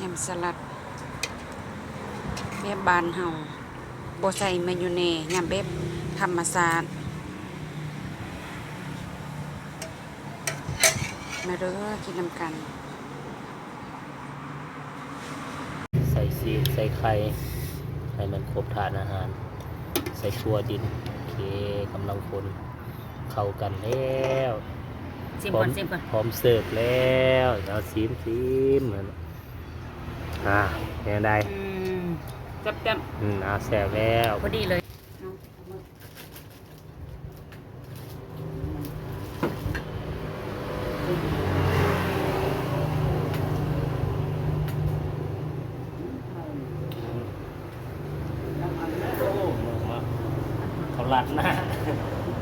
ຍຳສະຫຼັດແບບບ້ານເຮົາ ບໍ່ໃສ່ມາຍອງເນສ, ຍຳແບບທຳມະຊາດ. ມາເດີ ກິນນຳກັນ. ໃສ່ຊີສ ໃສ່ໄຂ່ ໃຫ້ມັນຄົບທາດອາຫານ, ໃສ່ຖົ່ວດິນ. ໂອເຄ ກຳລັງຄົນເຂົ້າກັນແລ້ວ. ຊິມກ່ອນ ຊິມກ່ອນ. ພ້ອມເສີບແລ້ວ. ເອົາ ຊິມ ຊິມ. ອ່າ ແນວໃດ? ອືມ ແຊບໆ. ອືມ ອ່າ ແຊບແລ້ວ ພໍດີເລີຍ. ເຂົ້າລາດໜ້າ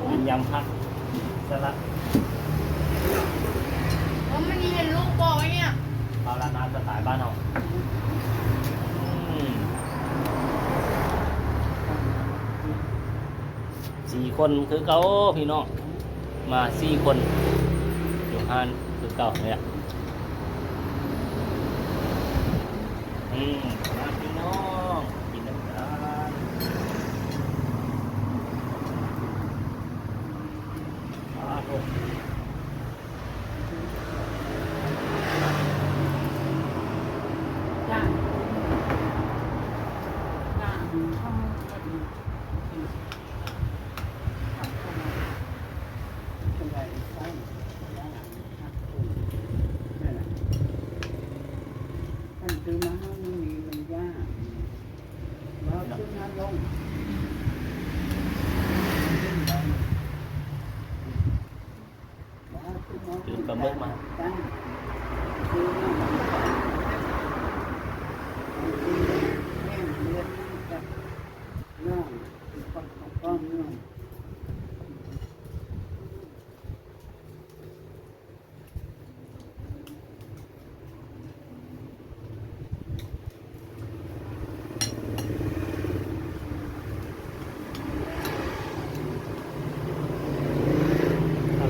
ກິນຍຳຜັກສະຫຼັດ. ເອີ ມັນມີເຫັນລູກບໍ່ວະເນຍ? ເຂົ້າລາດໜ້າສະໄຕບ້ານເຮົາ. ອືມ ສີ່ຄົນຄືເກົ່າພີ່ນ້ອງ, ມາສີ່ຄົນຢູ່ຮ້ານຄືເກົ່ານີ້ແຫຼະ. ອືມ ມາພີ່ນ້ອງ ກິນນຳກັນ.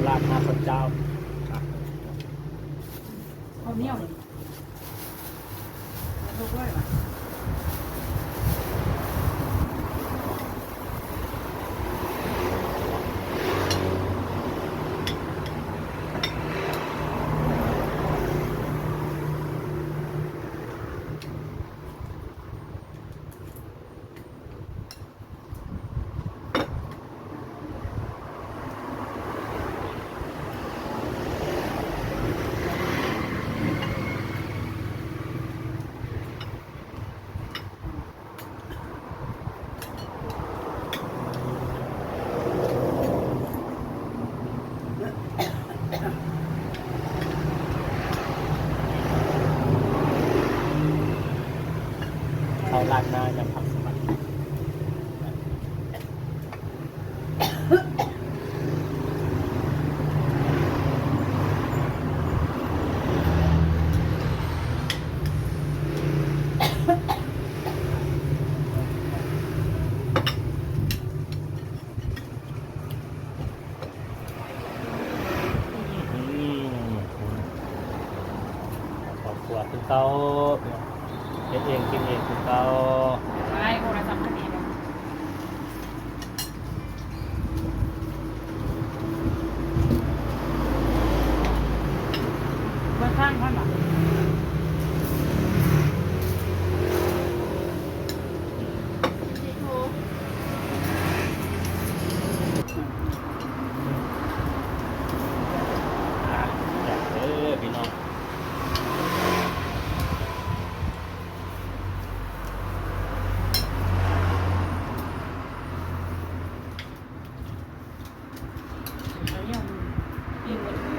ລາດໜ້າເຂົ້າເຈົ້າ ເຂົ້າໜຽວ. ເຂົ້າລາດໜ້າຍຳຜັກສະຫຼັດ. ອືມ ຄອບຄົວຄືເກົ່າ ເຮັດເອງກິນເອງຄືເກົ່າ. ໄປໂທລະສັບຄັນນີ້ເນາະ. ເປີດທາງກ່ອນເນາະ. ອ່ະ ແຊບເດີພີ່ນ້ອງ. ເອົາຫຍັງ? ກິນໝົດ.